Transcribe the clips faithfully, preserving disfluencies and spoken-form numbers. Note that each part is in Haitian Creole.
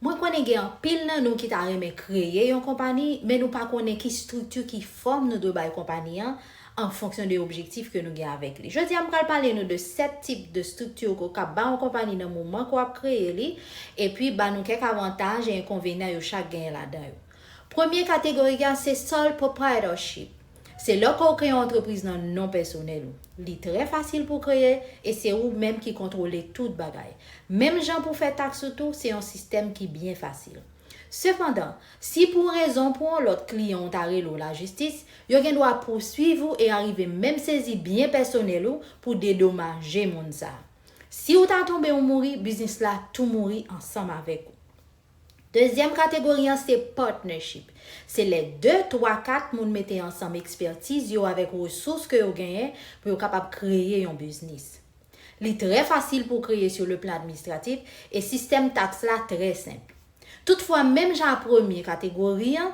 Mwen konnen gen anpil nan nou ki ta renmen kreye yon konpani, men nou pa konnen ki estrikti, ki fòm nou dwe bay konpani an, an fonksyon de objektif ke nou gen avèk li. Jodi a, m pral pale nou de sèt tip de estrikti ke w kab ba yon konpani nan moman ke w ap kreye li, epi ba nou kèk avantaj e enkonvenyan yo chak genyen ladan yo. Premye kategori a, se sole proprietorship. Se lè ke w kreye yon antrepriz nan non pèsonèl ou. Li trè fasil pou kreye e se ou menm ki kontwole tout bagay. Menm jan pou fè taks ou tou, se yon sistèm ki byen fasil. Sepandan, si pou yon rezon ou pou yon lòt kliyan w ta rele w lajistis, yo gen dwa pouswiv ou e arive menm sezi byen pèsonèl ou pou dedomaje moun sa a. Si w ta tonbe ou mouri, biznis la tou mouri ansanm avèk ou. Dezyèm kategori an se partnership. Se lè de, twa, kat moun mete ansanm ekspètiz yo avèk resous ke yo genyen pou yo kapab kreye yon biznis. Li trè fasil pou kreye sou le plan administratif e sistèm taks la trè senp. Toutfwa, menm jan a premye kategori an,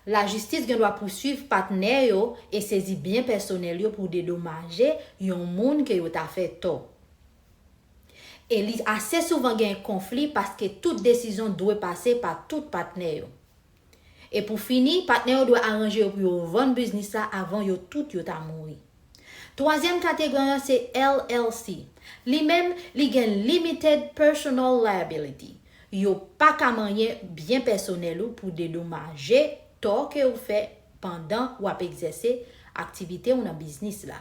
lajistis gen dwa pouswiv patnè yo e sezi byen pèsonèl yo pou dedomaje yon moun ke yo ta fè tò. E li ase souvan gen konfli paske tout desizyon dwe pase pa tout patnè yo. E pou fini, patnè yo dwe aranje yo pou yo vann biznis la avan yo tout yo ta mouri. Twazyèm kategori an se L L C. Li menm, li gen limited personal liability. Yo pa ka manyen byen pèsonèl ou pou dedomaje tò ke ou fè pandan w ap egzèse aktivite w nan biznis la.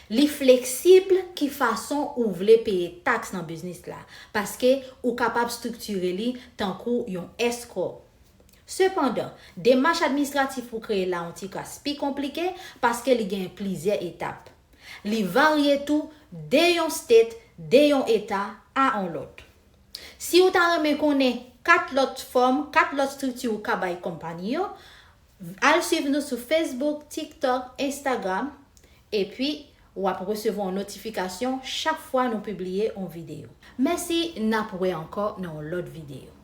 Li fleksib ki fason ou vle peye taks nan biznis la, paske ou kapab estriktire li tankou yon S corp. Sepandan, demach administratif pou kreye l la yon ti kras pi konplike paske li gen plizyè etap. Li varye tou de yon state, de yon eta a yon lòt. Si ou ta renmen konnen kat lòt fòm, kat lòt estrikti ou ka bay konpani yo, al swiv nou sou Facebook, TikTok, Instagram, epi w ap resevwa yon notifikasyon chak fwa nou pibliye yon videyo. Mèsi, n ap wè ankò nan yon lòt videyo.